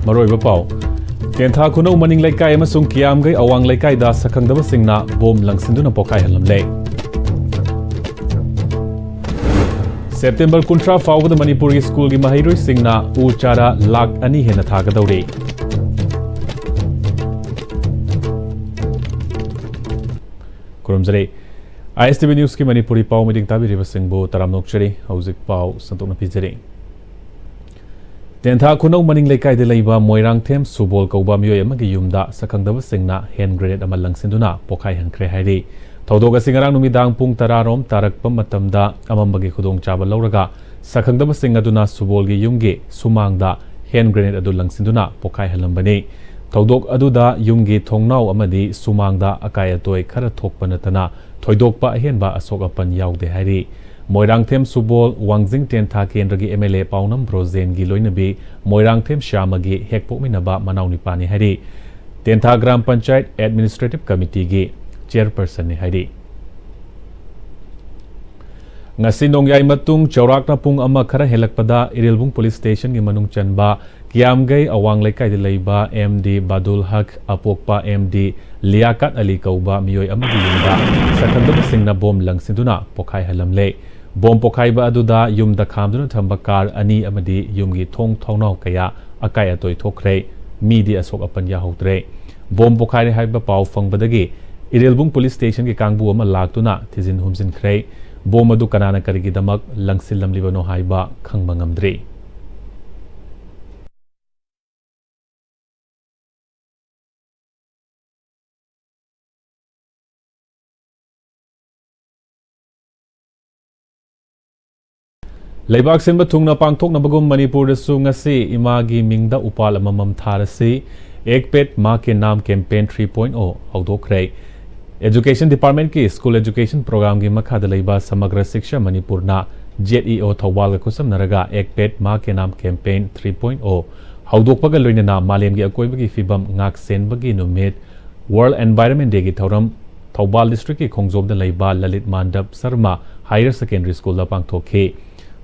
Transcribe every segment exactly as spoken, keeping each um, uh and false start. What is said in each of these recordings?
ꯃꯔꯨꯑꯣꯏꯕ ꯄꯥꯎ꯫ ꯇꯦꯟꯊꯥ ꯈꯨꯅꯧ ꯃꯅꯤꯡ ꯂꯩꯀꯥꯏ ꯑꯃꯁꯨꯡ ꯀꯤꯌꯥꯝꯒꯩ ꯑꯋꯥꯡ ꯂꯩꯀꯥꯏꯗ ꯁꯛꯈꯪꯗꯕꯁꯤꯡꯅ ꯕꯣꯝ ꯂꯪꯁꯤꯟꯗꯨꯅ ꯄꯣꯈꯥꯏꯍꯜꯂꯝꯂꯦ꯫ ꯁꯦꯞꯇꯦꯝꯕꯔ ꯀꯨꯟꯊ꯭ꯔꯥ ꯐꯥꯎꯕꯗ ꯃꯅꯤꯄꯨꯔꯒꯤ ꯁ꯭ꯀꯨꯜꯒꯤ ꯃꯍꯩꯔꯣꯏꯁꯤꯡꯅ ꯎ ꯆꯥꯔꯥ ꯂꯥꯈ ꯑꯅꯤ ꯍꯦꯟꯅ ꯊꯥꯒꯗꯧꯔꯤ꯫ ꯈꯨꯔꯨꯝꯖꯔꯤ꯫ ISTV Newsꯀꯤ ꯃꯅꯤꯄꯨꯔꯤ ꯄꯥꯎ ꯃꯤꯗꯤꯡ ꯇꯥꯕꯤꯔꯤꯕꯁꯤꯡꯕꯨ ꯇꯔꯥꯝꯅ ꯑꯣꯛꯆꯔꯤ꯫ ꯍꯧꯖꯤꯛ ꯄꯥꯎ ꯁꯟꯗꯣꯛꯅ ꯄꯤꯖꯔꯤ꯫ ꯇꯦꯟꯊꯥ ꯈꯨꯅꯧ ꯃꯅꯤꯡ ꯂꯩꯀꯥꯏꯗ ꯂꯩꯕ ꯃꯣꯏꯔꯥꯡꯊꯦꯝ ꯁꯨꯕꯣꯜ ꯀꯧꯕ ꯃꯤꯑꯣꯏ ꯑꯃꯒꯤ ꯌꯨꯝꯗ ꯁꯛꯈꯪꯗꯕꯁꯤꯡꯅ hand grenade ꯑꯃ ꯂꯪꯁꯤꯟꯗꯨꯅ ꯄꯣꯈꯥꯏꯍꯟꯈ꯭ꯔꯦ ꯍꯥꯏꯔꯤ꯫ ꯊꯧꯗꯣꯛ ꯑꯁꯤ ꯉꯔꯥꯡ ꯅꯨꯃꯤꯗꯥꯡ ꯄꯨꯡ ꯇꯔꯥ ꯔꯣꯝ ꯇꯥꯔꯛꯄ ꯃꯇꯝꯗ ꯑꯃꯝꯕꯒꯤ ꯈꯨꯗꯣꯡꯆꯥꯕ ꯂꯧꯔꯒ ꯁꯛꯈꯪꯗꯕꯁꯤꯡ ꯑꯗꯨꯅ ꯁꯨꯕꯣꯜꯒꯤ ꯌꯨꯝꯒꯤ ꯁꯨꯃꯥꯡꯗ hand grenade ꯑꯗꯨ ꯂꯪꯁꯤꯟꯗꯨꯅ ꯄꯣꯈꯥꯏꯍꯜꯂꯝꯕꯅꯤ꯫ ꯊꯧꯗꯣꯛ ꯑꯗꯨꯗ ꯌꯨꯝꯒꯤ ꯊꯣꯡꯅꯥꯎ ꯑꯃꯗꯤ ꯁꯨꯃꯥꯡꯗ ꯑꯀꯥꯏ ꯑꯇꯣꯏ ꯈꯔ ꯊꯣꯛꯄ ꯅꯠꯇꯅ ꯊꯣꯏꯗꯣꯛꯄ ꯑꯍꯦꯟꯕ ꯑꯁꯣꯛ ꯑꯄꯟ ꯌꯥꯎꯗꯦ ꯍꯥꯏꯔꯤ꯫ ꯃꯣꯏꯔꯥꯡꯊꯦꯝ ꯁꯨꯕꯣꯜ ꯋꯥꯡꯖꯤꯡ ꯇꯦꯟꯊꯥ ꯀꯦꯟꯗ꯭ꯔꯒꯤ MLA ꯄꯥꯎꯅꯝ ꯕ꯭ꯔꯣꯖꯦꯟꯒꯤ ꯂꯣꯏꯅꯕꯤ ꯃꯣꯏꯔꯥꯡꯊꯦꯝ ꯁ꯭ꯌꯥꯃꯒꯤ ꯍꯦꯛ ꯄꯣꯛꯃꯤꯟꯅꯕ ꯃꯅꯥꯎꯅꯤꯄꯥꯅꯤ ꯍꯥꯏꯔꯤ꯫ ꯇꯦꯟꯊꯥ ꯒ꯭ꯔꯥꯝ ꯄꯟꯆꯥꯌꯠ Administrative Committeeꯒꯤ chairpersonꯅꯤ ꯍꯥꯏꯔꯤ꯫ ꯉꯁꯤ ꯅꯣꯡꯌꯥꯏ ꯃꯇꯨꯡ ꯆꯥꯎꯔꯥꯛꯅ ꯄꯨꯡ ꯑꯃ ꯈꯔ ꯍꯦꯜꯂꯛꯄꯗ ꯏꯔꯤꯜꯕꯨꯡ police stationꯒꯤ ꯃꯅꯨꯡ ꯆꯟꯕ ꯀꯤꯌꯥꯝꯒꯩ ꯑꯋꯥꯡ ꯂꯩꯀꯥꯏꯗ ꯂꯩꯕ MD ꯕꯥꯗꯨꯜ ꯍꯛ, ꯑꯄꯣꯛꯄ MD ꯂꯤꯌꯥꯀꯥꯠ ꯑꯂꯤ ꯀꯧꯕ ꯃꯤꯑꯣꯏ ꯑꯃꯒꯤ ꯌꯨꯝꯗ ꯁꯛꯈꯪꯗꯕꯁꯤꯡꯅ ꯕꯣꯝ ꯂꯪꯁꯤꯟꯗꯨꯅ ꯄꯣꯈꯥꯏꯍꯜꯂꯝꯂꯦ꯫ ꯕꯣꯝ ꯄꯣꯈꯥꯏꯕ ꯑꯗꯨꯗ ꯌꯨꯝꯗ ꯈꯥꯝꯗꯨꯅ ꯊꯝꯕ car ꯑꯅꯤ ꯑꯃꯗꯤ ꯌꯨꯝꯒꯤ ꯊꯣꯡ ꯊꯣꯡꯅꯥꯎ ꯀꯌꯥ ꯑꯀꯥꯏ ꯑꯇꯣꯏ ꯊꯣꯛꯈ꯭ꯔꯦ꯫ ꯃꯤꯗꯤ ꯑꯁꯣꯛ ꯑꯄꯟ ꯌꯥꯍꯧꯗ꯭ꯔꯦ꯫ ꯕꯣꯝ ꯄꯣꯈꯥꯏꯔꯦ ꯍꯥꯏꯕ ꯄꯥꯎ ꯐꯪꯕꯗꯒꯤ ꯏꯔꯤꯜꯕꯨꯡ police stationꯒꯤ ꯀꯥꯡꯕꯨ ꯑꯃ ꯂꯥꯛꯇꯨꯅ ꯊꯤꯖꯤꯟ ꯍꯨꯝꯖꯤꯟꯈ꯭ꯔꯦ꯫ ꯕꯣꯝ ꯑꯗꯨ ꯀꯅꯥꯅ ꯀꯔꯤꯒꯤꯗꯃꯛ ꯂꯪꯁꯤꯜꯂꯝꯂꯤꯕꯅꯣ ꯍꯥꯏꯕ ꯈꯪꯕ ꯉꯝꯗ꯭ꯔꯤ꯫ ꯂꯩꯕꯥꯛ ꯁꯤꯟꯕ ꯊꯨꯡꯅ ꯄꯥꯡꯊꯣꯛꯅꯕꯒꯨꯝ ꯃꯅꯤꯄꯨꯔꯗꯁꯨ ꯉꯁꯤ ꯏꯃꯥꯒꯤ ꯃꯤꯡꯗ ꯎꯄꯥꯜ ꯑꯃꯃꯝ ꯊꯥꯔꯁꯤ, Ek Ped Maa Ke Naam campaign three point oh ꯍꯧꯗꯣꯛꯈ꯭ꯔꯦ꯫ Education Departmentꯀꯤ School Education Programꯒꯤ ꯃꯈꯥꯗ ꯂꯩꯕ ꯁꯃꯒ꯭ꯔ ꯁꯤꯛꯁꯥ ꯃꯅꯤꯄꯨꯔꯅ, ZEO ꯊꯧꯕꯥꯜꯒ ꯈꯨꯠꯁꯝꯅꯔꯒ Ek Ped Maa Ke Naam campaign three point oh ꯍꯧꯗꯣꯛꯄꯒ ꯂꯣꯏꯅꯅ ꯃꯥꯂꯦꯝꯒꯤ ꯑꯀꯣꯏꯕꯒꯤ ꯐꯤꯕꯝ ꯉꯥꯛ ꯁꯦꯟꯕꯒꯤ ꯅꯨꯃꯤꯠ, World Environment Dayꯒꯤ ꯊꯧꯔꯝ ꯊꯧꯕꯥꯜ districtꯀꯤ ꯈꯣꯡꯖꯣꯝꯗ ꯂꯩꯕ ꯂꯂꯤꯠ ꯃꯥꯟꯗꯞ ꯁꯔꯃ Higher Secondary Schoolꯗ ꯄꯥꯡꯊꯣꯛꯈꯤ꯫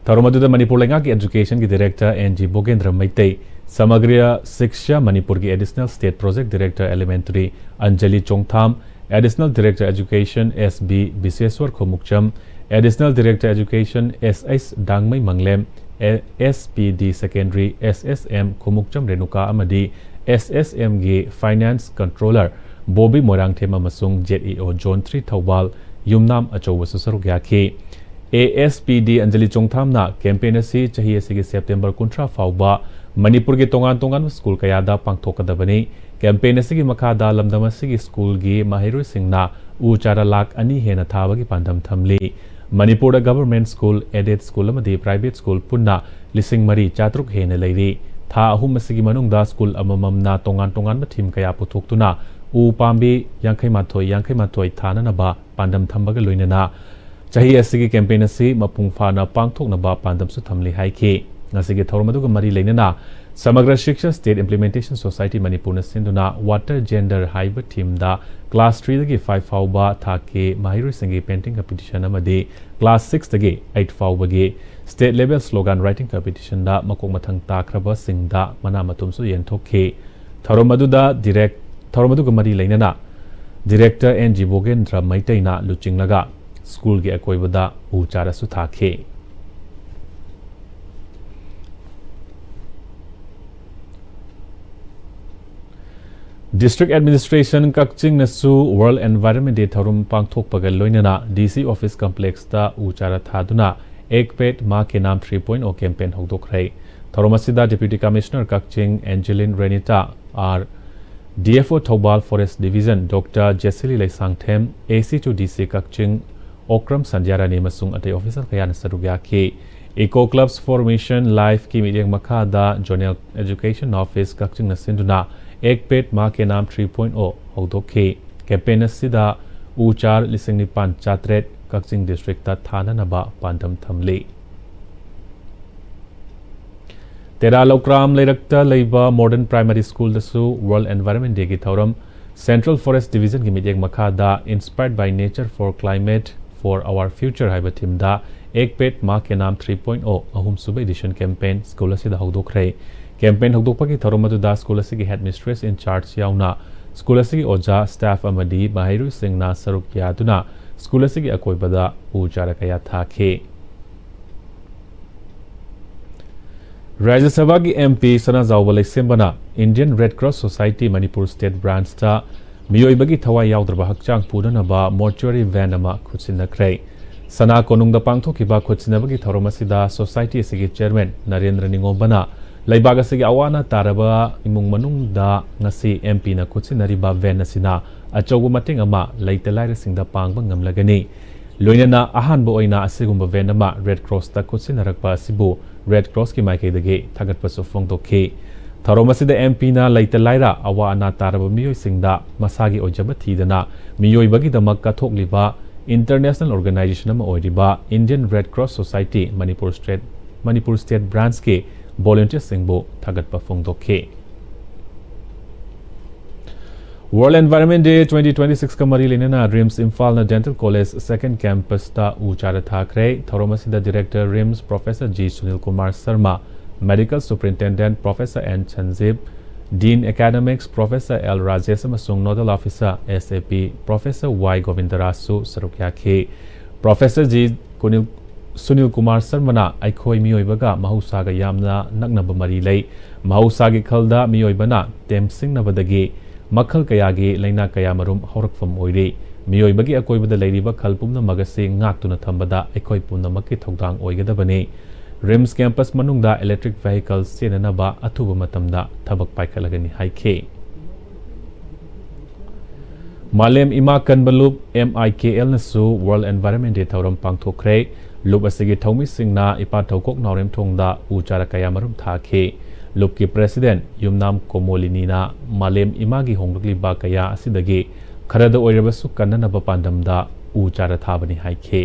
ꯊꯧꯔꯝ ꯑꯗꯨꯗ ꯃꯅꯤꯄꯨꯔ ꯂꯩꯉꯥꯛꯀꯤ Educationꯒꯤ Director N G ꯕꯣꯒꯦꯟꯗ꯭ꯔ ꯃꯩꯇꯩ, ꯁꯃꯒ꯭ꯔ ꯁꯤꯛꯁꯥ ꯃꯅꯤꯄꯨꯔꯒꯤ Additional State Project Director Elementary Anjali ꯆꯣꯡꯊꯥꯝ, Additional Director Education S B ꯕꯤꯁꯦꯁ꯭ꯋꯔ Khumukcham, Additional Director Education S S ꯗꯥꯡꯃꯩ ꯃꯪꯂꯦꯝ, S P D Secondary S S M Khumukcham Renuka ꯑꯃꯗꯤ S S M ꯒꯤ Finance Controller Bobby Moirangthem ꯑꯃꯁꯨꯡ Z E O Zone three Thoubal ꯌꯨꯝꯅꯥꯝ ꯑꯆꯧꯕꯁꯨ ꯁꯔꯨꯛ ꯌꯥꯈꯤ꯫ A S P D Anjali ꯆꯣꯡꯊꯥꯝꯅ campaign ꯑꯁꯤ ꯆꯍꯤ ꯑꯁꯤꯒꯤ September ꯀꯨꯟꯊ꯭ꯔꯥ ꯐꯥꯎꯕ ꯃꯅꯤꯄꯨꯔꯒꯤ ꯇꯣꯉꯥꯟ ꯇꯣꯉꯥꯟꯕ ꯁ꯭ꯀꯨꯜ ꯀꯌꯥꯗ ꯄꯥꯡꯊꯣꯛꯀꯗꯕꯅꯤ꯫ Campaign ꯑꯁꯤꯒꯤ ꯃꯈꯥꯗ ꯂꯝꯗꯝ ꯑꯁꯤꯒꯤ ꯁ꯭ꯀꯨꯜꯒꯤ ꯃꯍꯩꯔꯣꯏꯁꯤꯡꯅ ꯎ ꯆꯥꯔꯥ ꯂꯥꯈ ꯑꯅꯤ ꯍꯦꯟꯅ ꯊꯥꯕꯒꯤ ꯄꯥꯟꯗꯝ ꯊꯝꯂꯤ꯫ ꯃꯅꯤꯄꯨꯔꯗ government school, aided school ꯑꯃꯗꯤ private school ꯄꯨꯟꯅ ꯂꯤꯁꯤꯡ ꯃꯔꯤ ꯆꯥꯇ꯭ꯔꯨꯛ ꯍꯦꯟꯅ ꯂꯩꯔꯤ꯫ ꯊꯥ ꯑꯍꯨꯝ ꯑꯁꯤꯒꯤ ꯃꯅꯨꯡꯗ ꯁ꯭ꯀꯨꯜ ꯑꯃꯃꯝꯅ ꯇꯣꯉꯥꯟ ꯇꯣꯉꯥꯟꯕ theme ꯀꯌꯥ ꯄꯨꯊꯣꯛꯇꯨꯅ ꯎ ꯄꯥꯝꯕꯤ ꯌꯥꯡꯈꯩ ꯃꯥꯊꯣꯏ, ꯌꯥꯡꯈꯩ ꯃꯥꯊꯣꯏ ꯊꯥꯅꯅꯕ ꯄꯥꯟꯗꯝ ꯊꯝꯕꯒ ꯂꯣꯏꯅꯅ ꯆꯍꯤ ꯑꯁꯤꯒꯤ campaign ꯑꯁꯤ ꯃꯄꯨꯡ ꯐꯥꯅ ꯄꯥꯡꯊꯣꯛꯅꯕ ꯄꯥꯟꯗꯝꯁꯨ ꯊꯝꯂꯤ ꯍꯥꯏꯈꯤ꯫ ꯉꯁꯤꯒꯤ ꯊꯧꯔꯝ ꯑꯗꯨꯒ ꯃꯔꯤ ꯂꯩꯅꯅ Samagra Shiksha State Implementation Society ꯃꯅꯤꯄꯨꯔꯅ ꯁꯤꯟꯗꯨꯅ Water Gender ꯍꯥꯏꯕ themeꯗ class threeꯗꯒꯤ five ꯐꯥꯎꯕ ꯊꯥꯛꯀꯤ ꯃꯍꯩꯔꯣꯏꯁꯤꯡꯒꯤ painting competition ꯑꯃꯗꯤ class sixꯇꯒꯤ eight ꯐꯥꯎꯕꯒꯤ state level slogan writing competitionꯗ ꯃꯀꯣꯛ ꯃꯊꯪ ꯇꯥꯈ꯭ꯔꯕꯁꯤꯡꯗ ꯃꯅꯥ ꯃꯊꯨꯝꯁꯨ ꯌꯦꯟꯊꯣꯛꯈꯤ꯫ ꯊꯧꯔꯝ ꯑꯗꯨꯗ direct, ꯊꯧꯔꯝ ꯑꯗꯨꯒ ꯃꯔꯤ ꯂꯩꯅꯅ Director N G ꯕꯣꯒꯦꯟꯗ꯭ꯔ ꯃꯩꯇꯩꯅ ꯂꯨꯆꯤꯡꯂꯒ ꯁ꯭ꯀꯨꯜꯒꯤ ꯑꯀꯣꯏꯕꯗ ꯎ ꯆꯥꯔꯥꯁꯨ ꯊꯥꯈꯤ꯫ District Administration ꯀꯛꯆꯤꯡꯅꯁꯨ World Environment Day ꯊꯧꯔꯝ ꯄꯥꯡꯊꯣꯛꯄꯒ ꯂꯣꯏꯅꯅ D C Office Complexꯇ ꯎ ꯆꯥꯔꯥ ꯊꯥꯗꯨꯅ Ek Ped Maa Ke Naam three point oh campaign ꯍꯧꯗꯣꯛꯈ꯭ꯔꯦ꯫ ꯊꯧꯔꯝ ꯑꯁꯤꯗ Deputy Commissioner Kakching Angeline Renita R, D F O Thoubal Forest Division Doctor Jesily Leishangthem, A C to D C ꯀꯛꯆꯤꯡ ꯑꯣꯀ꯭ꯔꯝ ꯁꯟꯙ꯭ꯌꯥꯔꯥꯅꯤ ꯑꯃꯁꯨꯡ ꯑꯇꯩ officer ꯀꯌꯥꯅ ꯁꯔꯨꯛ ꯌꯥꯈꯤ꯫ Eco Clubs for Mission Lifeꯀꯤ ꯃꯤꯠꯌꯦꯡ ꯃꯈꯥꯗ Zonal Education Office ꯀꯛꯆꯤꯡꯅ ꯁꯤꯟꯗꯨꯅ Ek Ped Maa Ke Naam three point oh ꯍꯧꯗꯣꯛꯈꯤ꯫ Campaign ꯑꯁꯤꯗ ꯎ ꯆꯥꯔ ꯂꯤꯁꯤꯡ ꯅꯤꯄꯥꯟ ꯆꯥꯇ꯭ꯔꯦꯠ ꯀꯛꯆꯤꯡ districtꯇ ꯊꯥꯅꯅꯕ ꯄꯥꯟꯗꯝ ꯊꯝꯂꯤ꯫ ꯇꯦꯔꯥ ꯂꯧꯀ꯭ꯔꯥꯝ ꯂꯩꯔꯛꯇ ꯂꯩꯕ Modern Primary Schoolꯗꯁꯨ World Environment Dayꯒꯤ ꯊꯧꯔꯝ Central Forest Divisionꯒꯤ ꯃꯤꯠꯌꯦꯡ ꯃꯈꯥꯗ Inspired by Nature for Climate for Our Future ꯍꯥꯏꯕ themeꯗ Ek Ped Maa Ke Naam three point oh ꯑꯍꯨꯝꯁꯨꯕ edition campaign ꯁ꯭ꯀꯨꯜ ꯑꯁꯤꯗ ꯍꯧꯗꯣꯛꯈ꯭ꯔꯦ꯫ Campaign ꯍꯧꯗꯣꯛꯄꯒꯤ ꯊꯧꯔꯝ ꯑꯗꯨꯗ ꯁ꯭ꯀꯨꯜ ꯑꯁꯤꯒꯤ headmistress in charge ꯌꯥꯎꯅ ꯁ꯭ꯀꯨꯜ ꯑꯁꯤꯒꯤ ꯑꯣꯖꯥ, staff ꯑꯃꯗꯤ ꯃꯍꯩꯔꯣꯏꯁꯤꯡꯅ ꯁꯔꯨꯛ ꯌꯥꯗꯨꯅ ꯁ꯭ꯀꯨꯜ ꯑꯁꯤꯒꯤ ꯑꯀꯣꯏꯕꯗ ꯎ ꯆꯥꯔ ꯀꯌꯥ ꯊꯥꯈꯤ꯫ ꯔꯥꯖ꯭ꯌ ꯁꯚꯥꯒꯤ MP ꯁꯅꯥꯖꯥꯎꯕ ꯂꯩꯁꯦꯝꯕꯅ Indian Red Cross Society Manipur State Branchꯇ ꯃꯤꯑꯣꯏꯕꯒꯤ ꯊꯋꯥꯏ ꯌꯥꯎꯗ꯭ꯔꯕ ꯍꯛꯆꯥꯡ ꯄꯨꯅꯅꯕ mortuary van ꯑꯃ ꯈꯨꯠꯁꯤꯟꯅꯈ꯭ꯔꯦ꯫ ꯁꯅꯥ ꯀꯣꯅꯨꯡꯗ ꯄꯥꯡꯊꯣꯛꯈꯤꯕ ꯈꯨꯠꯁꯤꯟꯅꯕꯒꯤ ꯊꯧꯔꯝ ꯑꯁꯤꯗ society ꯑꯁꯤꯒꯤ chairman ꯅꯔꯦꯟꯗ꯭ꯔ ꯅꯤꯉꯣꯝꯕꯅ ꯂꯩꯕꯥꯛ ꯑꯁꯤꯒꯤ ꯑꯋꯥ ꯑꯅꯥ ꯇꯥꯔꯕ ꯏꯃꯨꯡ ꯃꯅꯨꯡꯗ ꯉꯁꯤ MPꯅ ꯈꯨꯠꯁꯤꯟꯅꯔꯤꯕ van ꯑꯁꯤꯅ ꯑꯆꯧꯕ ꯃꯇꯦꯡ ꯑꯃ ꯂꯩꯇ ꯂꯥꯏꯔꯁꯤꯡꯗ ꯄꯥꯡꯕ ꯉꯝꯂꯒꯅꯤ꯫ ꯂꯣꯏꯅꯅ ꯑꯍꯥꯟꯕ ꯑꯣꯏꯅ ꯑꯁꯤꯒꯨꯝꯕ van ꯑꯃ Red Crossꯇ ꯈꯨꯠꯁꯤꯟꯅꯔꯛꯄ ꯑꯁꯤꯕꯨ Red Crossꯀꯤ ꯃꯥꯏꯀꯩꯗꯒꯤ ꯊꯥꯒꯠꯄꯁꯨ ꯐꯣꯡꯗꯣꯛꯈꯤ꯫ ꯊꯧꯔꯝ ꯑꯁꯤꯗ MPꯅ ꯂꯩꯇ ꯂꯥꯏꯔ ꯑꯋꯥ ꯑꯅꯥ ꯇꯥꯔꯕ ꯃꯤꯑꯣꯏꯁꯤꯡꯗ ꯃꯁꯥꯒꯤ ꯑꯣꯏꯖꯕ ꯊꯤꯗꯅ ꯃꯤꯑꯣꯏꯕꯒꯤꯗꯃꯛ ꯀꯠꯊꯣꯛꯂꯤꯕ international organization ꯑꯃ ꯑꯣꯏꯔꯤꯕ Indian Red Cross Society Manipur State, Manipur State Branchꯀꯤ volunteerꯁꯤꯡꯕꯨ ꯊꯥꯒꯠꯄ ꯐꯣꯡꯗꯣꯛꯈꯤ꯫ World Environment Day twenty twenty-sixꯀ ꯃꯔꯤ ꯂꯩꯅꯅ RIMS ꯏꯝꯐꯥꯜꯅ Dental College second campusꯇ ꯎ ꯆꯥꯔ ꯊꯥꯈ꯭ꯔꯦ꯫ ꯊꯧꯔꯝ ꯑꯁꯤꯗ Director RIMS Professor G Sunil Kumar Sharma, Medical Superintendent Professor N ꯁꯟꯖꯤꯞ, Dean Academics Professor L Rajesh ꯑꯃꯁꯨꯡ Nodal Officer SAP Professor Y ꯒꯣꯕꯤꯟꯗꯔꯥꯖꯁꯨ ꯁꯔꯨꯛ ꯌꯥꯈꯤ꯫ Professor G ꯀꯨꯅꯤꯜ ꯁꯨꯅꯤꯜ ꯀꯨꯃꯥꯔ ꯁꯔꯃꯅ ꯑꯩꯈꯣꯏ ꯃꯤꯑꯣꯏꯕꯒ ꯃꯍꯧꯁꯥꯒ ꯌꯥꯝꯅ ꯅꯛꯅꯕ ꯃꯔꯤ ꯂꯩ꯫ ꯃꯍꯧꯁꯥꯒꯤ ꯈꯜꯗ ꯃꯤꯑꯣꯏꯕꯅ ꯇꯦꯝꯁꯤꯡꯅꯕꯗꯒꯤ ꯃꯈꯜ ꯀꯌꯥꯒꯤ ꯂꯥꯏꯅꯥ ꯀꯌꯥꯃꯔꯨꯝ ꯍꯧꯔꯛꯐꯝ ꯑꯣꯏꯔꯤ꯫ ꯃꯤꯑꯣꯏꯕꯒꯤ ꯑꯀꯣꯏꯕꯗ ꯂꯩꯔꯤꯕ ꯈꯜ ꯄꯨꯝꯅꯃꯛ ꯑꯁꯤ ꯉꯥꯛꯇꯨꯅ ꯊꯝꯕꯗ ꯑꯩꯈꯣꯏ ꯄꯨꯝꯅꯃꯛꯀꯤ ꯊꯧꯗꯥꯡ ꯑꯣꯏꯒꯗꯕꯅꯤ꯫ RIMS campus ꯃꯅꯨꯡꯗ electric vehicle ꯆꯦꯟꯅꯅꯕ ꯑꯊꯨꯕ ꯃꯇꯝꯗ ꯊꯕꯛ ꯄꯥꯏꯈꯠꯂꯒꯅꯤ ꯍꯥꯏꯈꯤ꯫ ꯃꯥꯂꯦꯝ ꯏꯃꯥ ꯀꯟꯕ ꯂꯨꯞ, MIKLꯅꯁꯨ World Environment Day ꯊꯧꯔꯝ ꯄꯥꯡꯊꯣꯛꯈ꯭ꯔꯦ꯫ ꯂꯨꯞ ꯑꯁꯤꯒꯤ ꯊꯧꯃꯤꯁꯤꯡꯅ ꯏꯄꯥꯊꯧꯀꯣꯛ ꯅꯥꯎꯔꯦꯝꯊꯣꯡꯗ ꯎ ꯆꯥꯔ ꯀꯌꯥꯃꯔꯨꯝ ꯊꯥꯈꯤ꯫ ꯂꯨꯞꯀꯤ President ꯌꯨꯝꯅꯥꯝ ꯀꯣꯃꯣꯂꯤꯅꯤꯅ ꯃꯥꯂꯦꯝ ꯏꯃꯥꯒꯤ ꯍꯣꯡꯂꯛꯂꯤꯕ ꯀꯌꯥ ꯑꯁꯤꯗꯒꯤ ꯈꯔꯗ ꯑꯣꯏꯔꯕꯁꯨ ꯀꯟꯅꯅꯕ ꯄꯥꯟꯗꯝꯗ ꯎ ꯆꯥꯔ ꯊꯥꯕꯅꯤ ꯍꯥꯏꯈꯤ꯫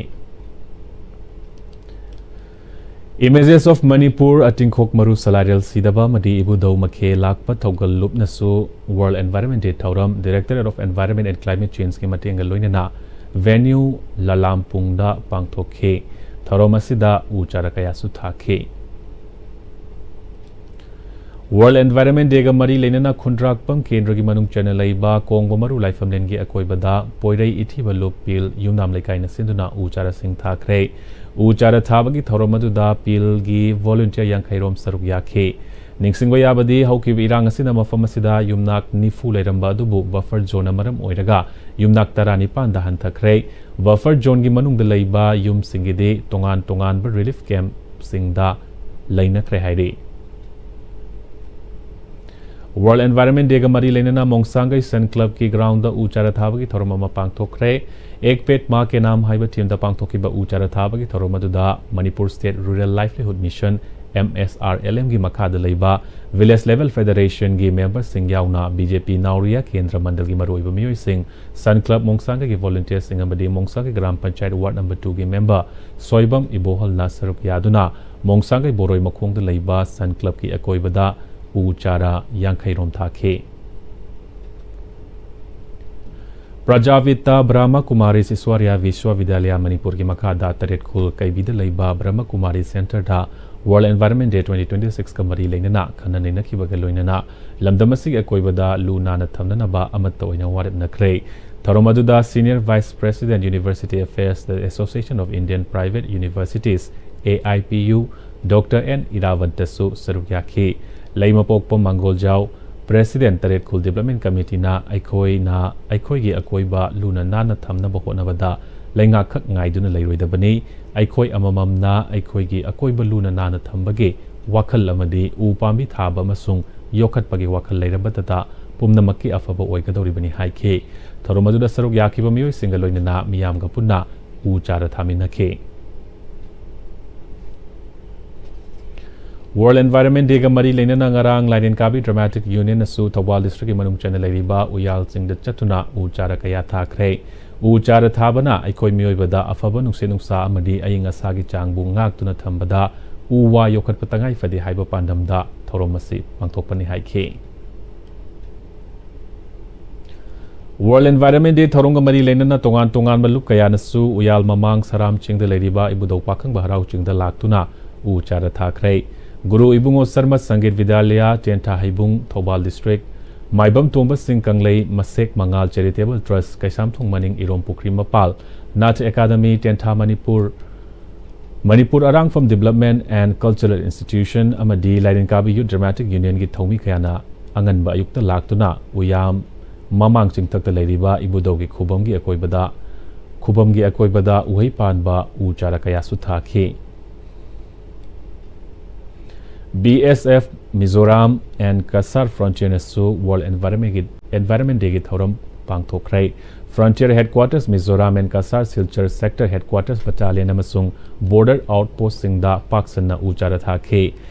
Images of Manipur, ꯑꯇꯤꯡꯈꯣꯛ ꯃꯔꯨ ꯁꯂꯥꯏꯔꯦꯜ ꯁꯤꯗꯕ ꯑꯃꯗꯤ ꯏꯕꯨꯙꯧ ꯃꯈꯦ ꯂꯥꯛꯄ ꯊꯧꯒꯜ ꯂꯨꯞꯅꯁꯨ World Environment Day ꯊꯧꯔꯝ Directorate of Environment and Climate Changeꯀꯤ ꯃꯇꯦꯡꯒ ꯂꯣꯏꯅꯅ venue ꯂꯂꯥꯝꯄꯨꯡꯗ ꯄꯥꯡꯊꯣꯛꯈꯤ꯫ ꯊꯧꯔꯝ ꯑꯁꯤꯗ ꯎ ꯆꯥꯔ ꯀꯌꯥꯁꯨ ꯊꯥꯈꯤ꯫ World Environment Day ꯒ ꯃꯔꯤ ꯂꯩꯅꯅ ꯈꯨꯟꯗ꯭ꯔꯥꯛꯄꯝ ꯀꯦꯟꯗ꯭ꯔꯒꯤ ꯃꯅꯨꯡ ꯆꯟꯅ ꯂꯩꯕ ꯀꯣꯡꯕꯃꯔꯨ ꯂꯥꯏꯐꯝꯂꯦꯟꯒꯤ ꯑꯀꯣꯏꯕꯗ ꯄꯣꯏꯔꯩ ꯏꯊꯤꯕ ꯂꯨꯞ ꯄꯤꯜ ꯌꯨꯝꯅꯥꯝ ꯂꯩꯀꯥꯏꯅ ꯁꯤꯟꯗꯨꯅ ꯎ ꯆꯥꯔꯥꯁꯤꯡ ꯊꯥꯈ꯭ꯔꯦ꯫ ꯎ ꯆꯥꯔꯥ ꯊꯥꯕꯒꯤ ꯊꯧꯔꯝ ꯑꯗꯨꯗ ꯄꯤꯜꯒꯤ volunteer ꯌꯥꯡꯈꯩ ꯔꯣꯝ ꯁꯔꯨꯛ ꯌꯥꯈꯤ꯫ ꯅꯤꯡꯁꯤꯡꯕ ꯌꯥꯕꯗꯤ, ꯍꯧꯈꯤꯕ ꯏꯔꯥꯡ ꯑꯁꯤꯅ ꯃꯐꯝ ꯑꯁꯤꯗ ꯌꯨꯝꯅꯥꯛ ꯅꯤꯐꯨ ꯂꯩꯔꯝꯕ ꯑꯗꯨꯕꯨ buffer zone ꯅ ꯃꯔꯝ ꯑꯣꯏꯔꯒ ꯌꯨꯝꯅꯥꯛ ꯇꯔꯥꯅꯤꯄꯥꯟꯗ ꯍꯟꯊꯈ꯭ꯔꯦ꯫ Buffer zone ꯒꯤ ꯃꯅꯨꯡꯗ ꯂꯩꯕ ꯌꯨꯝꯁꯤꯡꯒꯤꯗꯤ ꯇꯣꯉꯥꯟ ꯇꯣꯉꯥꯟꯕ relief camp ꯁꯤꯡꯗ ꯂꯩꯅꯈ꯭ꯔꯦ ꯍꯥꯏꯔꯤ꯫ World Environment Day ꯒ ꯃꯔꯤ ꯂꯩꯅꯅ ꯃꯣꯡꯁꯥꯡꯒꯩ Sun Club ꯀꯤ ground ꯗ ꯎ ꯆꯥꯔꯥ ꯊꯥꯕꯒꯤ ꯊꯧꯔꯝ ꯑꯃ ꯄꯥꯡꯊꯣꯛꯈ꯭ꯔꯦ꯫ Ek Ped Maa Ke Naam ꯍꯥꯏꯕ theme ꯗ ꯄꯥꯡꯊꯣꯛꯈꯤꯕ ꯎ ꯆꯥꯔꯥ ꯊꯥꯕꯒꯤ ꯊꯧꯔꯝ ꯑꯗꯨꯗ Manipur State Rural Livelihood Mission, M S R L M ꯒꯤ ꯃꯈꯥꯗ ꯂꯩꯕ village level federation ꯒꯤ member ꯁꯤꯡ ꯌꯥꯎꯅ B J P ꯅꯥꯎꯔꯤꯌꯥ ꯀꯦꯟꯗ꯭ꯔ ꯃꯟꯗꯜꯒꯤ ꯃꯔꯨꯑꯣꯏꯕ ꯃꯤꯑꯣꯏꯁꯤꯡ, Sun Club ꯃꯣꯡꯁꯥꯡꯒꯩꯒꯤ volunteer ꯁꯤꯡ ꯑꯃꯗꯤ Mongsangei gram panchayat ward number two ꯒꯤ member ꯁꯣꯏꯕꯝ ꯏꯕꯣꯍꯜꯅ ꯁꯔꯨꯛ ꯌꯥꯗꯨꯅ ꯃꯣꯡꯁꯥꯡꯒꯩ ꯕꯣꯔꯣꯏ ꯃꯈꯣꯡꯗ ꯂꯩꯕ Sun Club ꯀꯤ ꯑꯀꯣꯏꯕꯗ ꯎ ꯆꯥꯔꯥ ꯌꯥꯡꯈꯩ ꯔꯣꯝ ꯊꯥꯈꯤ꯫ ꯄ꯭ꯔꯖꯥꯕꯤꯠꯇ ꯕ꯭ꯔꯍꯃ ꯀꯨꯃꯥꯔꯤꯁ ꯏꯁ꯭ꯋꯔꯤꯌꯥ ꯕꯤꯁ꯭ꯋꯕꯤꯗ꯭ꯌꯥꯂꯌ ꯃꯅꯤꯄꯨꯔꯒꯤ ꯃꯈꯥꯗ ꯇꯔꯦꯠꯈꯨꯜ ꯀꯩꯕꯤꯗ ꯂꯩꯕ ꯕ꯭ꯔꯍꯃ ꯀꯨꯃꯥꯔꯤ centre ꯗ World Environment Day twenty twenty six ꯀ ꯃꯔꯤ ꯂꯩꯅꯅ ꯈꯟꯅ ꯅꯩꯅꯈꯤꯕꯒ ꯂꯣꯏꯅꯅ ꯂꯝꯗꯝ ꯑꯁꯤꯒꯤ ꯑꯀꯣꯏꯕꯗ ꯂꯨ ꯅꯥꯟꯅ ꯊꯝꯅꯅꯕ ꯑꯃꯠꯇ ꯑꯣꯏꯅ ꯋꯥꯔꯦꯞꯅꯈ꯭ꯔꯦ꯫ ꯊꯧꯔꯝ ꯑꯗꯨꯗ Senior Vice President, University Affairs, The Association of Indian Private Universities, A I P U, Doctor N ꯏꯔꯥꯕꯟꯇꯁꯨ ꯁꯔꯨꯛ ꯌꯥꯈꯤ꯫ ꯂꯩꯃꯄꯣꯛꯄ ꯃꯪꯒꯣꯜꯖꯥꯎ, President, ꯇꯔꯦꯠꯈꯨꯜ Development Committee ꯅ ꯑꯩꯈꯣꯏꯅ ꯑꯩꯈꯣꯏꯒꯤ ꯑꯀꯣꯏꯕ ꯂꯨꯅ ꯅꯥꯟꯅ ꯊꯝꯅꯕ ꯍꯣꯠꯅꯕꯗ ꯂꯩꯉꯥꯛꯈꯛ ꯉꯥꯏꯗꯨꯅ ꯂꯩꯔꯣꯏꯗꯕꯅꯤ꯫ ꯑꯩꯈꯣꯏ ꯑꯃꯃꯝꯅ ꯑꯩꯈꯣꯏꯒꯤ ꯑꯀꯣꯏꯕ ꯂꯨꯅ ꯅꯥꯟꯅ ꯊꯝꯕꯒꯤ ꯋꯥꯈꯜ ꯑꯃꯗꯤ ꯎ ꯄꯥꯝꯕꯤ ꯊꯥꯕ ꯑꯃꯁꯨꯡ ꯌꯣꯛꯈꯠꯄꯒꯤ ꯋꯥꯈꯜ ꯂꯩꯔꯕꯗꯇ ꯄꯨꯝꯅꯃꯛꯀꯤ ꯑꯐꯕ ꯑꯣꯏꯒꯗꯧꯔꯤꯕꯅꯤ ꯍꯥꯏꯈꯤ꯫ ꯊꯧꯔꯝ ꯑꯗꯨꯗ ꯁꯔꯨꯛ ꯌꯥꯈꯤꯕ ꯃꯤꯑꯣꯏꯁꯤꯡꯒ ꯂꯣꯏꯅꯅ ꯃꯤꯌꯥꯝꯒ ꯄꯨꯟꯅ ꯎ ꯆꯥꯔ ꯊꯥꯃꯤꯟꯅꯈꯤ꯫ World Environment Day ꯒ ꯃꯔꯤ ꯂꯩꯅꯅ ꯉꯔꯥꯡ ꯂꯥꯏꯔꯦꯟ ꯀꯥꯕꯤ Dramatic Union ꯅꯁꯨ ꯊꯧꯕꯥꯜ district ꯀꯤ ꯃꯅꯨꯡ ꯆꯟꯅ ꯂꯩꯔꯤꯕ ꯎꯌꯥꯜ ꯆꯤꯡꯗ ꯆꯠꯇꯨꯅ ꯎ ꯆꯥꯔ ꯀꯌꯥ ꯊꯥꯈ꯭ꯔꯦ꯫ ꯎ ꯆꯥꯔ ꯊꯥꯕꯅ ꯑꯩꯈꯣꯏ ꯃꯤꯑꯣꯏꯕꯗ ꯑꯐꯕ ꯅꯨꯡꯁꯤꯠ ꯅꯨꯡꯁꯥ ꯑꯃꯗꯤ ꯑꯏꯪ ꯑꯁꯥꯒꯤ ꯆꯥꯡꯕꯨ ꯉꯥꯛꯇꯨꯅ ꯊꯝꯕꯗ ꯎ ꯋꯥ ꯌꯣꯛꯈꯠꯄ ꯇꯉꯥꯏ ꯐꯗꯦ ꯍꯥꯏꯕ ꯄꯥꯟꯗꯝꯗ ꯊꯧꯔꯝ ꯑꯁꯤ ꯄꯥꯡꯊꯣꯛꯄꯅꯤ ꯍꯥꯏꯈꯤ꯫ World Environment Day ꯊꯧꯔꯝꯒ ꯃꯔꯤ ꯂꯩꯅꯅ ꯇꯣꯉꯥꯟ ꯇꯣꯉꯥꯟꯕ ꯂꯨꯞ ꯀꯌꯥꯅꯁꯨ ꯎꯌꯥꯜ ꯃꯃꯥꯡ ꯁꯔꯥꯝ ꯆꯤꯡꯗ ꯂꯩꯔꯤꯕ ꯏꯕꯨꯙꯧ ꯄꯥꯈꯪꯕ ꯍꯔꯥꯎ ꯆꯤꯡꯗ ꯂꯥꯛꯇꯨꯅ ꯎ ꯆꯥꯔ ꯊꯥꯈ꯭ꯔꯦ꯫ ꯒꯨꯔꯨ ꯏꯕꯨꯡꯉꯣ ꯁꯔꯃ ꯁꯪꯒꯤꯠ ꯕꯤꯗ꯭ꯌꯥꯂꯌ, ꯇꯦꯟꯊꯥ ꯍꯩꯕꯨꯡ, ꯊꯧꯕꯥꯜ ꯗꯤꯁꯇ꯭ꯔꯤꯛ, ꯃꯥꯏꯕꯝ ꯇꯣꯝꯕ ꯁꯤꯡ ꯀꯪꯂꯩ, ꯃꯁꯦꯛ ꯃꯉꯥꯜ ꯆꯦꯔꯤꯇꯦꯕꯜ ꯇ꯭ꯔꯁ, ꯀꯩꯁꯥꯝꯊꯣꯡ ꯃꯅꯤꯡ ꯏꯔꯣꯝ ꯄꯨꯈ꯭ꯔꯤ ꯃꯄꯥꯜ, ꯅꯥꯠ ꯑꯦꯀꯥꯗꯃꯤ, ꯇꯦꯟꯊꯥ ꯃꯅꯤꯄꯨꯔ, ꯃꯅꯤꯄꯨꯔ ꯑꯔꯥꯡꯐꯝ ꯗꯤꯕꯦꯂꯞꯃꯦꯟ ꯑꯦꯟ ꯀꯜꯆꯔꯦꯜ ꯏꯟꯁꯇꯤꯇ꯭ꯌꯨꯁꯟ ꯑꯃꯗꯤ ꯂꯥꯏꯔꯦꯟꯀꯥꯕꯤ ꯌꯨꯠ ꯗ꯭ꯔꯃꯥꯇꯤꯛ ꯌꯨꯅꯤꯌꯟꯒꯤ ꯊꯧꯃꯤ ꯀꯌꯥꯅ ꯑꯉꯟꯕ ꯑꯌꯨꯛꯇ ꯂꯥꯛꯇꯨꯅ ꯎꯌꯥꯝ ꯃꯃꯥꯡ ꯆꯤꯡꯊꯛꯇ ꯂꯩꯔꯤꯕ ꯏꯕꯨꯙꯧꯒꯤ ꯈꯨꯕꯝꯒꯤ ꯑꯀꯣꯏꯕꯗ, ꯈꯨꯕꯝꯒꯤ ꯑꯀꯣꯏꯕꯗ ꯎꯍꯩ ꯄꯥꯟꯕ ꯎ ꯆꯥꯔꯥ ꯀꯌꯥꯁꯨ ꯊꯥꯈꯤ꯫ B S F Mizoram and Cachar ꯐ꯭ꯔꯣꯟꯇꯤꯌꯔꯅꯁꯨ ꯋꯥꯔꯜꯗ ꯑꯦꯟꯚꯥꯏꯔꯟꯃꯦꯟꯒꯤ, ꯑꯦꯟꯚꯥꯏꯔꯟꯃꯦꯟ ꯗꯦꯒꯤ ꯊꯧꯔꯝ ꯄꯥꯡꯊꯣꯛꯈ꯭ꯔꯦ꯫ Frontier headquarters Mizoram and Cachar Silchar sector headquarters battalion ꯑꯃꯁꯨꯡ ꯕꯣꯔꯗꯔ ꯑꯥꯎꯠꯄꯣꯁꯁꯤꯡꯗ ꯄꯥꯛ ꯁꯟꯅ ꯎ ꯆꯥꯔꯥ ꯊꯥꯈꯤ꯫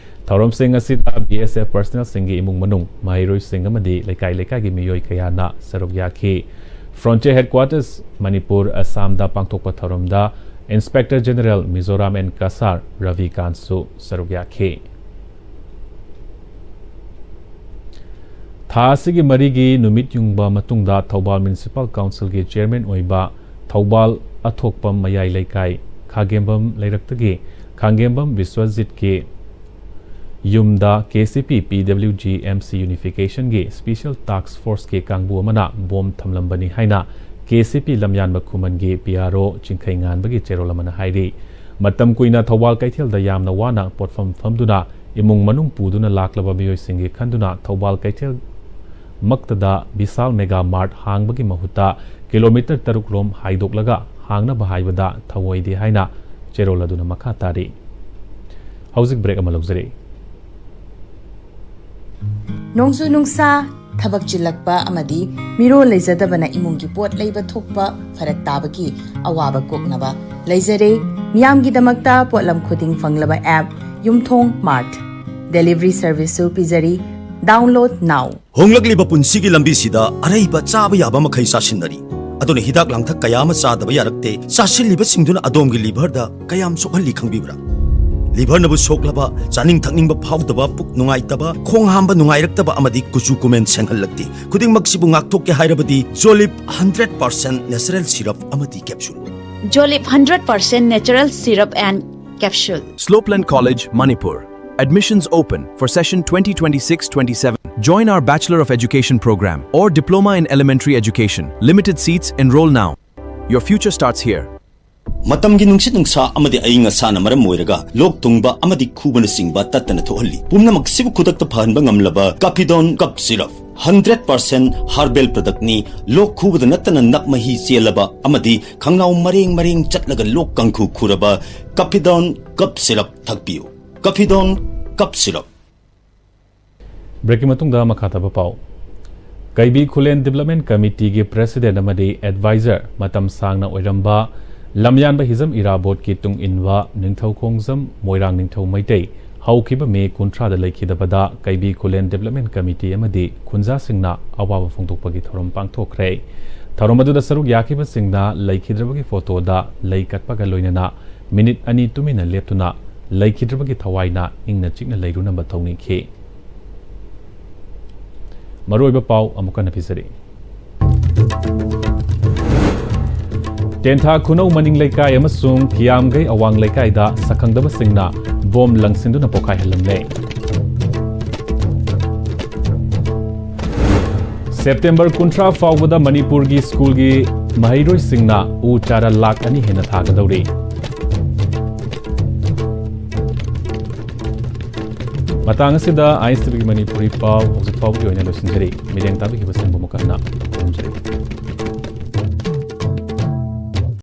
ꯊꯧꯔꯝꯁꯤꯡ ꯑꯁꯤꯗ ꯕꯤ ꯑꯦꯁ ꯑꯦꯐ ꯄꯔꯁꯅꯦꯜꯁꯤꯡꯒꯤ ꯏꯃꯨꯡ ꯃꯅꯨꯡ, ꯃꯍꯩꯔꯣꯏꯁꯤꯡ ꯑꯃꯗꯤ ꯂꯩꯀꯥꯏ ꯂꯩꯀꯥꯏꯒꯤ ꯃꯤꯑꯣꯏ ꯀꯌꯥꯅ ꯁꯔꯨꯛ ꯌꯥꯈꯤ꯫ ꯐ꯭ꯔꯣꯟꯇꯤꯌꯔ ꯍꯦꯗꯀ꯭ꯋꯥꯇꯔꯁ ꯃꯅꯤꯄꯨꯔ ꯑꯁꯥꯝꯗ ꯄꯥꯡꯊꯣꯛꯄ ꯊꯧꯔꯝꯗ inspector general Mizoram and Cachar Ravi ꯀꯥꯟꯁꯨ ꯁꯔꯨꯛ ꯌꯥꯈꯤ꯫ ꯊꯥ ꯑꯁꯤꯒꯤ ꯃꯔꯤꯒꯤ ꯅꯨꯃꯤꯠ ꯌꯨꯡꯕ ꯃꯇꯨꯡꯗ ꯊꯧꯕꯥꯜ ꯃ꯭ꯌꯨꯅꯤꯁꯤꯄꯥꯜ ꯀꯥꯎꯟꯁꯤꯜꯒꯤ ꯆꯤꯌꯔꯃꯦꯟ ꯑꯣꯏꯕ ꯊꯧꯕꯥꯜ ꯑꯊꯣꯛꯄꯝ ꯃꯌꯥꯏ ꯂꯩꯀꯥꯏ ꯈꯥꯒꯦꯝꯕꯝ ꯂꯩꯔꯛꯇꯒꯤ ꯈꯥꯒꯦꯝꯕꯝ ꯕꯤꯁ꯭ꯋꯖꯤꯠꯀꯤ ꯌꯨꯝꯗ K C P P W G M C ꯌꯨꯅꯤꯐꯤꯀꯦꯁꯟꯒꯤ ꯁ꯭ꯄꯦꯁꯤꯌꯦꯜ ꯇꯥꯛꯁ ꯐꯣꯔꯁꯀꯤ ꯀꯥꯡꯕꯨ ꯑꯃꯅ ꯕꯣꯝ ꯊꯝꯂꯝꯕꯅꯤ ꯍꯥꯏꯅ ꯀꯦ ꯁꯤ ꯄꯤ ꯂꯝꯌꯥꯟꯕ ꯈꯨꯃꯟꯒꯤ ꯄꯤ ꯑꯥꯔ ꯑꯣ ꯆꯤꯡꯈꯩ ꯉꯥꯟꯕꯒꯤ ꯆꯦꯔꯣꯜ ꯑꯃꯅ ꯍꯥꯏꯔꯤ꯫ ꯃꯇꯝ ꯀꯨꯏꯅ ꯊꯧꯕꯥꯜ ꯀꯩꯊꯦꯜꯗ ꯌꯥꯝꯅ ꯋꯥꯅ ꯄꯣꯠꯐꯝ ꯐꯝꯗꯨꯅ ꯏꯃꯨꯡ ꯃꯅꯨꯡ ꯄꯨꯗꯨꯅ ꯂꯥꯛꯂꯕ ꯃꯤꯑꯣꯏꯁꯤꯡꯒꯤ ꯈꯟꯗꯨꯅ ꯊꯧꯕꯥꯜ ꯀꯩꯊꯦꯜ ꯃꯛꯇꯗ ꯕꯤꯁꯥꯜ ꯃꯦꯒꯥ ꯃꯥꯔꯠ ꯍꯥꯡꯕꯒꯤ ꯃꯍꯨꯠꯇ ꯀꯤꯂꯣꯃꯤꯇꯔ ꯇꯔꯨꯛ ꯔꯣꯝ ꯍꯥꯏꯗꯣꯛꯂꯒ ꯍꯥꯡꯅꯕ ꯍꯥꯏꯕꯗ ꯊꯧꯑꯣꯏꯗꯦ ꯍꯥꯏꯅ ꯆꯦꯔꯣꯜ ꯑꯗꯨꯅ ꯃꯈꯥ ꯇꯥꯔꯤ꯫ ꯍꯧꯖꯤꯛ ꯕ꯭ꯔꯦꯛ ꯑꯃ ꯂꯧꯖꯔꯤ꯫ ꯅꯣꯡꯖꯨ ꯅꯨꯡꯁꯥ, ꯊꯕꯛ ꯆꯤꯜꯂꯛꯄ ꯑꯃꯗꯤ ꯃꯤꯔꯣꯜ ꯂꯩꯖꯗꯕꯅ ꯏꯃꯨꯡꯒꯤ ꯄꯣꯠ ꯂꯩꯕ ꯊꯣꯛꯄ ꯐꯔꯛ ꯇꯥꯕꯒꯤ ꯑꯋꯥꯕ ꯀꯣꯛꯅꯕ ꯂꯩꯖꯔꯦ꯫ ꯃꯤꯌꯥꯝꯒꯤꯗꯃꯛꯇ ꯄꯣꯠꯂꯝ ꯈꯨꯗꯤꯡ ꯐꯪꯂꯕ ꯑꯦꯞ ꯌꯨꯝꯊꯣꯡ ꯃꯥꯔꯠ꯫ ꯗꯦꯂꯤꯚꯔꯤ ꯁꯔꯚꯤꯁꯁꯨ ꯄꯤꯖꯔꯤ꯫ Download now꯫ ꯍꯣꯡꯂꯛꯂꯤꯕ ꯄꯨꯟꯁꯤꯒꯤ ꯂꯝꯕꯤꯁꯤꯗ ꯑꯔꯩꯕ ꯆꯥꯕ ꯌꯥꯕ ꯃꯈꯩ ꯆꯥꯁꯤꯟꯅꯔꯤ꯫ ꯑꯗꯨꯅ ꯍꯤꯗꯥꯛ ꯂꯥꯡꯊꯛ ꯀꯌꯥ ꯑꯃ ꯆꯥꯗꯕ ꯌꯥꯔꯛꯇꯦ꯫ ꯆꯥꯁꯤꯜꯂꯤꯕꯁꯤꯡꯗꯨꯅ ꯑꯗꯣꯝꯒꯤ ꯂꯤꯚꯔꯗ ꯀꯌꯥꯝ ꯁꯣꯛꯍꯜꯂꯤ ꯈꯪꯕꯤꯕ꯭ꯔꯥ? ꯂꯤꯚꯔꯅꯕꯨ ꯁꯣꯛꯂꯕ, ꯆꯥꯅꯤꯡ ꯊꯛꯅꯤꯡꯕ ꯐꯥꯎꯗꯕ, ꯄꯨꯛ ꯅꯨꯡꯉꯥꯏꯇꯕ, ꯈꯣꯡ ꯍꯥꯝꯕ ꯅꯨꯡꯉꯥꯏꯔꯛꯇꯕ ꯑꯃꯗꯤ ꯀꯨꯆꯨ ꯀꯨꯃꯦꯟ ꯁꯦꯡꯍꯜꯂꯛꯇꯦ꯫ ꯈꯨꯗꯤꯡꯃꯛꯁꯤꯕꯨ ꯉꯥꯛꯊꯣꯛꯀꯦ ꯍꯥꯏꯔꯕꯗꯤ ꯖꯣꯂꯤꯞ ꯍꯟꯗ꯭ꯔꯦꯠ ꯄꯥꯔꯁꯦꯟ ꯅꯦꯆꯔꯦꯜ ꯁꯤꯔꯞ ꯑꯃꯗꯤ capsule. Jolip hundred percent natural syrup and capsule. Slopeland College, Manipur. Admissions open for session twenty twenty-six twenty-seven. Join our Bachelor of Education program or Diploma in Elementary Education. Limited seats, enroll now. Your future starts here. ꯃꯇꯝꯒꯤ ꯅꯨꯡꯁꯤꯠ ꯅꯨꯡꯁꯥ ꯑꯃꯗꯤ ꯑꯏꯪ ꯑꯁꯥꯅ ꯃꯔꯝ ꯑꯣꯏꯔꯒ ꯂꯣꯛ ꯊꯨꯡꯕ ꯑꯃꯗꯤ ꯈꯨꯕꯅꯆꯤꯡꯕ ꯇꯠꯇꯅ ꯊꯣꯛꯍꯜꯂꯤ꯫ ꯄꯨꯝꯅꯃꯛꯁꯤꯕꯨ ꯈꯨꯗꯛꯇ ꯐꯍꯟꯕ ꯉꯝꯂꯕ Capidone Cough Syrup, hundred percent herbal product ꯅꯤ꯫ ꯂꯣꯛ ꯈꯨꯕꯗ ꯅꯠꯇꯅ ꯅꯞ ꯃꯍꯤ ꯆꯦꯜꯂꯕ ꯑꯃꯗꯤ ꯈꯪꯅꯥꯎ ꯃꯔꯦꯡ ꯃꯔꯦꯡ ꯆꯠꯂꯒ ꯂꯣꯛ ꯀꯥꯡꯈꯨ ꯈꯨꯔꯕ Capidone Cough Syrup ꯊꯛꯄꯤꯌꯨ꯫ Capidone Cough Syrup꯫ ꯕ꯭ꯔꯦꯛꯀꯤ ꯃꯇꯨꯡꯗ ꯃꯈꯥ ꯇꯥꯕ ꯄꯥꯎ꯫ ꯀꯩꯕꯤ ꯈꯨꯂꯦꯟ ꯗꯤꯕꯦꯂꯞꯃꯦꯟ ꯀꯃꯤꯇꯤꯒꯤ ꯄ꯭ꯔꯦꯁꯤꯗꯦꯟꯠ ꯑꯃꯗꯤ ꯑꯦꯗꯚꯥꯏꯖꯔ ꯃꯇꯝ ꯁꯥꯡꯅ ꯑꯣꯏꯔꯝꯕ ꯂꯝꯌꯥꯟꯕ ꯍꯤꯖꯝ ꯏꯔꯥꯕꯣꯠꯀꯤ ꯇꯨꯡ ꯏꯟꯕ ꯅꯤꯡꯊꯧ ꯈꯣꯡꯖꯝ ꯃꯣꯏꯔꯥꯡ ꯅꯤꯡꯊꯧ ꯃꯩꯇꯩ ꯍꯧꯈꯤꯕ ꯃꯦ ꯀꯨꯟꯊ꯭ꯔꯥꯗ ꯂꯩꯈꯤꯗꯕꯗ ꯀꯩꯕꯤ ꯈꯨꯂꯦꯟ ꯗꯤꯕꯦꯂꯞꯃꯦꯟ ꯀꯃꯤꯇꯤ ꯑꯃꯗꯤ ꯈꯨꯟꯖꯥꯁꯤꯡꯅ ꯑꯋꯥꯕ ꯐꯣꯡꯗꯣꯛꯄꯒꯤ ꯊꯧꯔꯝ ꯄꯥꯡꯊꯣꯛꯈ꯭ꯔꯦ꯫ ꯊꯧꯔꯝ ꯑꯗꯨꯗ ꯁꯔꯨꯛ ꯌꯥꯈꯤꯕꯁꯤꯡꯅ ꯂꯩꯈꯤꯗ꯭ꯔꯕꯒꯤ ꯐꯣꯇꯣꯗ ꯂꯩ ꯀꯠꯄꯒ ꯂꯣꯏꯅꯅ ꯃꯤꯅꯤꯠ ꯑꯅꯤ ꯇꯨꯃꯤꯟꯅ ꯂꯦꯞꯇꯨꯅ ꯂꯩꯈꯤꯗ꯭ꯔꯕꯒꯤ ꯊꯋꯥꯏꯅ ꯏꯪꯅ ꯆꯤꯛꯅ ꯂꯩꯔꯨꯅꯕ ꯊꯧꯅꯤꯈꯤ꯫ ꯃꯔꯨꯑꯣꯏꯕ ꯄꯥꯎ ꯑꯃꯨꯛ ꯍꯟꯅ ꯄꯤꯖꯔꯤ꯫ ꯇꯦꯟꯊꯥ ꯈꯨꯅꯧ ꯃꯅꯤꯡ ꯂꯩꯀꯥꯏ ꯑꯃꯁꯨꯡ ꯀꯤꯌꯥꯝꯒꯩ ꯑꯋꯥꯡ ꯂꯩꯀꯥꯏꯗ ꯁꯛꯈꯪꯗꯕꯁꯤꯡꯅ ꯕꯣꯝ ꯂꯪꯁꯤꯟꯗꯨꯅ ꯄꯣꯈꯥꯏꯍꯜꯂꯝꯂꯦ꯫ ꯁꯦꯞꯇꯦꯝꯕꯔ ꯀꯨꯟꯊ꯭ꯔꯥ ꯐꯥꯎꯕꯗ ꯃꯅꯤꯄꯨꯔꯒꯤ ꯁ꯭ꯀꯨꯜꯒꯤ ꯃꯍꯩꯔꯣꯏꯁꯤꯡꯅ ꯎ ꯆꯥꯔꯥ ꯂꯥꯈ ꯑꯅꯤ ꯍꯦꯟꯅ ꯊꯥꯒꯗꯧꯔꯤ꯫ ꯃꯇꯥꯡ ꯑꯁꯤꯗ ꯑꯥꯏ ꯑꯦꯁ ꯇꯤ ꯚꯤꯒꯤ ꯃꯅꯤꯄꯨꯔꯤ ꯄꯥꯎ ꯍꯧꯖꯤꯛ ꯐꯥꯎꯕꯒꯤ ꯑꯣꯏꯅ ꯂꯣꯏꯁꯤꯟꯖꯔꯤ꯫ ꯃꯤꯠꯌꯦꯡ ꯇꯥꯕꯤꯈꯤꯕꯁꯤꯡꯕꯨ ꯑꯃꯨꯛ ꯍꯟꯅ ꯈꯨꯔꯨꯝꯖꯔꯤ꯫